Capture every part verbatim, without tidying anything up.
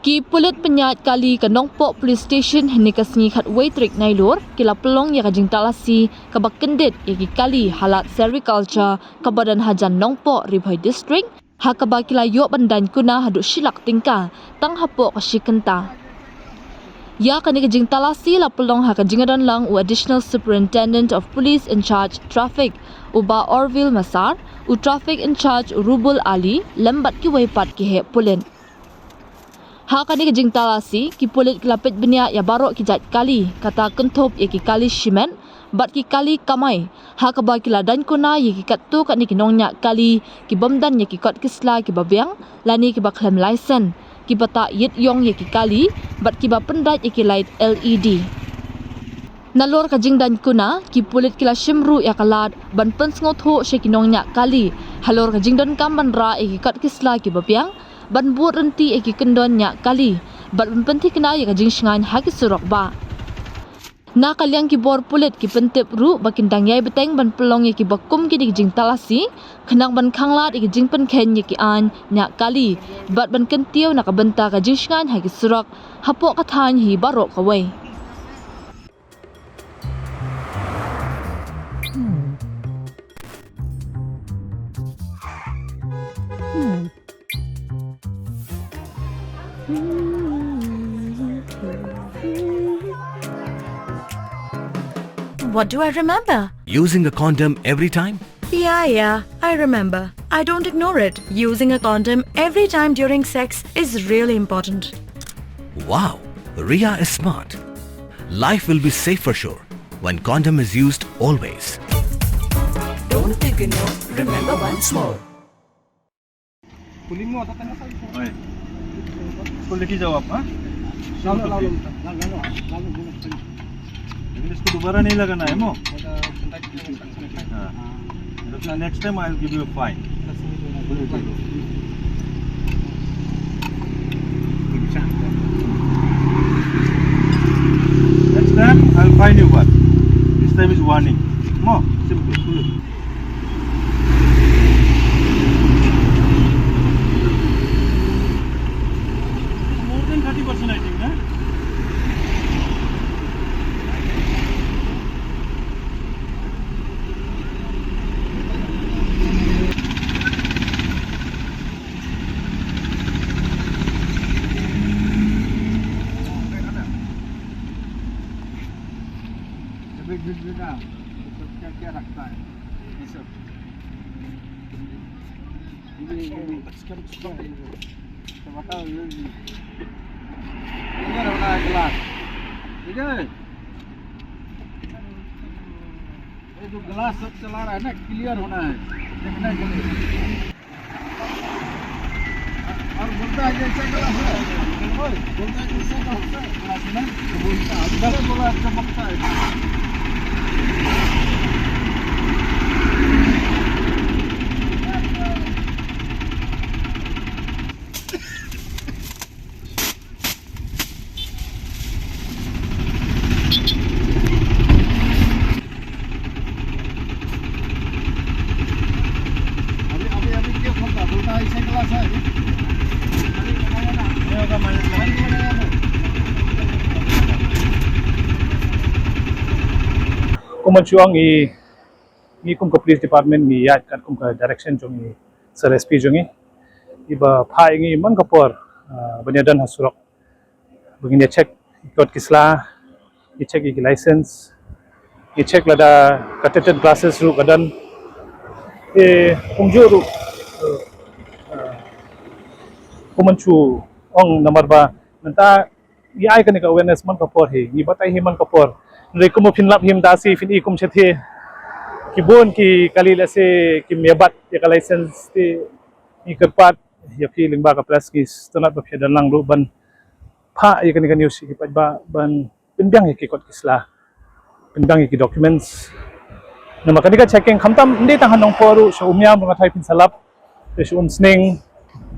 Ki pulit pynïaid kali ka Nongpoh Police Station hynne ka sngi khatwei tarik Nailur ki la pynlong ïa ka jingtalasi kaba kyndit ïa ki kali ha lad sericulture kaba don hajan Nongpoh, Ri Bhoi District, ha kaba ki la ïoh ban daiñ kuna haduh shi lak tyngka tang hapoh ka shi kynta. Ïa kane ka jingtalasi la pynlong ha ka jingïadon lang u Additional Superintendent of Police in Charge Traffic, u Bah Orville Massar, u Traffic in Charge u Rubul Ali, lem bad kiwei pat ki heh pulit. Ha kane ka jingtalasi, ki pulit ki la peit bniah ïa baroh ki jait kali, kata kynthup ïa ki kali shimet bad ki kali kamai, ha kaba ki la daiñ kuna ïa ki katto katne ki nongñiah kali ki bym don ïa ki kot ki sla kiba biang lane kiba khlem laisen, kiba tah ïit ïong ïa ki kali bad kiba pyndait ïa ki lait L E D. Nalor ka jingdaiñ kuna, ki pulit ki la shim ruh ïa ka lad ban pynsngewthuh sha ki nongñiah kali halor ka jingdonkam ban rah ïa ki kot ki sla kiba biang, ban bud rynti ïa ki kyndon ñiah kali bad ban pynthikna ïa ka jingshngaiñ ha ki surok bah. Na ka liang ki bor pulit ki pyntip ruh ba kin dang ïai bteng ban pynlong ïa kiba kum kine ki jingtalasi khnang ban khanglad ïa ki jingpynkheiñ ïa ki aiñ ñiah kali bad ban kyntiew na ka bynta ka jingshngaiñ ha ki surok hapoh ka thaiñ hi baroh kawei. What do I remember? Using a condom every time? Yeah, yeah, I remember. I don't ignore it. Using a condom every time during sex is really important. Wow, Ria is smart. Life will be safe for sure when condom is used always. Don't ignore, remember once more. Oi. इसको लेके जाओ आप, हाँ? लाओ, लाओ, लाओ, लाओ, लाओ, लाओ, लाओ। लेकिन इसको दोबारा नहीं लगाना है, मो? हाँ। Next time I will give you a fine. Next time I will fine you one. This time is warning. Mo, simple. More than thirty percent, I think, huh? ये सब। ये, ये, ये। तो बताओ, ये, ये। क्लियर होना है ग्लास, ठीक है? ये जो ग्लास सब चला रहा है ना, क्लियर होना है, देखने के लिए। और बोलता है जैसे ग्लास है, ओए, बोलता है जैसे ग्लास है, ग्लास में, तो बोलता है, अंदर बोला, चमकता है। अभी, अभी, अभी क्यों खोलता? बोलता है, ऐसे ग्लास है। ये होगा माइनस वन। Kum ban shu ong, i, ngi kum ka police department ngi ïaid katkum ka direction jong i Sir S P jong ngi. Iba phah ïa ngi man ka por, ah, ban ïadon ha surok. Ba ngin ïa check ïa ki kot ki sla, ïa check ïa ki license, ïa check lada ka tinted glasses ruh ka don. Eh, kumjuh ruh, eh, kum ban shu ong namar ba mynta ïa ai kane ka awareness man ka por hi, ngi batai hi man ka por. Hynrei kumba phin lap hi mynta shi phin i kum shatei. Ki bun ki kali lehse kim ïa bat ïa ka license te ngi kyrpad ïa phi lyngba ka press ngi sngewtynnat ba phi don lang ruh ban phah ïa kane ka news ïa ki paidbah ban pynbiang ïa ki kot ki sla, pynbiang ïa ki documents. Namar kane ka checking khamtam ym dei tang ha Nongpoh ruh, sha Umiam ruh nga tharai phin sa lap, te sha Umsning,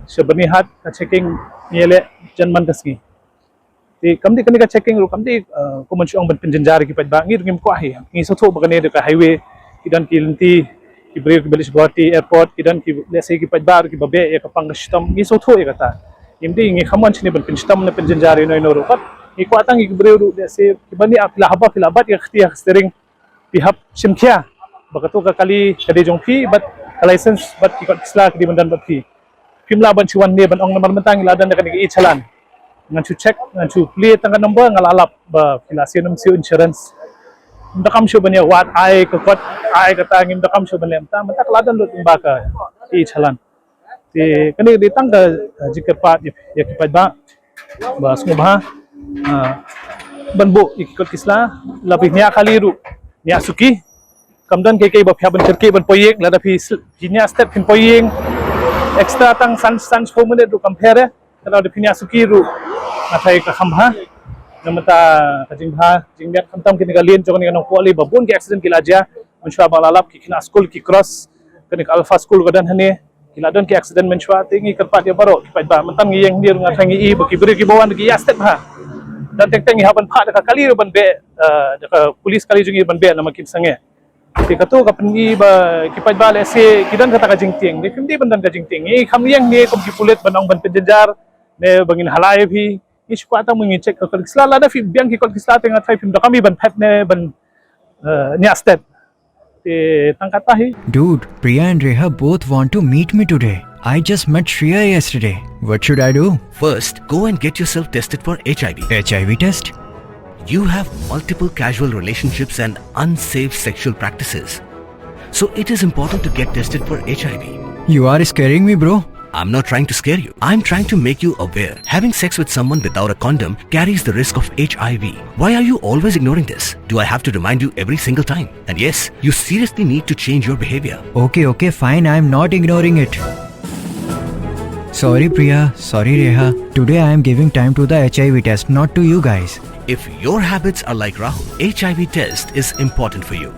sha Byrnihat ka checking ngi ïa leh jan man ka sngi. Te kam dei kane ka checking ruh kam dei, eh, kum ban shu ong ban pynjynjar ïa ki paidbah, ngi ruh ngim kwah hi. Ngi sngewthuh ba kane dei ka highway, ki don ki lynti, ki briew kiba leit sha Guwahati airport, ki don ki, lehse ki paidbah ruh kiba beh ïa ka pang ka shitom, ngi sngewthuh ïa kata. Ngim dei ngi kham wan shane ban pynshitom ne pynjynjar ïano ïano ruh. Bad ngi kwah tang ïa ki briew ruh, lehse kiba ni ap la haba phi la bat ïa ka kti ha ka steering, phi hap shim khia ba kato ka kali ka dei jong phi, bad ka license bad ki kot ki sla ka dei ban don bad phi. Phim lah ban shu wan ne ban ong namar mynta ngi la don da kane ka e-challan. Ngan shu check, ngan shu plie tang ka number, nga la lap ba phi la siew nym siew insurance. Ngim da kam shuh ban ïa wad ai ka kot, ai kata, ngim da kam shuh ban leh mynta, mynta ka la don lut ba ka e-challan. Te kane ka dei tang ka, uh, jingkyrpad ïa, ïa ki paidbah ba sngewbha, uh, ban buh ïa ki kot ki sla, la phi nia kali ruh, nia suki. Kam don kiei kiei ba phi hap ban kyrkieh ban poi ïing, lada phi sl-, phi nia stet phin poi ïing. Extra tang san, san shiphew minit ruh kam pher eh. Lada phi nia suki ruh, nga tharai ka kham bha. Namar ta ka jingbha jingmiat, khamtam kine ka lane jong kane ka Nongpoh Alley ba bun ki accident ki la jia. Mynshuwa ba la lap ki khynnah skul ki cross kane ka Alpha School ka don hangne. Ki la don ki accident mynshuwa, te ngi kyrpad ïa baroh ki paidbah, mynta ngi ïeng hangne ruh nga tharai ngi i ba ki briew kiba wan ki ïa stet bha. Don teng teng ngi hap ban phah da ka kali ruh ban beh, eh, da ka police kali jong ngi ban beh namar kim sangeh. Te kato ka pyni ba ki paidbah lehse ki don kata ka jingtieng, ne phim dei ban don ka jingtieng. Ngi kham ïeng ne kum ki pulit ban ong ban pynjynjar ne ba ngin halai ïa phi. Ngi shu kwah tang ba ngin check ka kot ki sla, lada phi biang ki kot ki sla te nga tharai phim donkam ban phet ne ban, eh, nia stet. Te tang kata hi. Dude, Priya and Reha both want to meet me today. I just met Shreya yesterday. What should I do? First, go and get yourself tested for H I V. H I V test? You have multiple casual relationships and unsafe sexual practices. So it is important to get tested for H I V. You are scaring me, bro. I'm not trying to scare you. I'm trying to make you aware. Having sex with someone without a condom carries the risk of H I V. Why are you always ignoring this? Do I have to remind you every single time? And yes, you seriously need to change your behavior. Okay, okay, fine. I'm not ignoring it. Sorry, Priya. Sorry, Reha. Today I am giving time to the H I V test, not to you guys. If your habits are like Rahul, H I V test is important for you.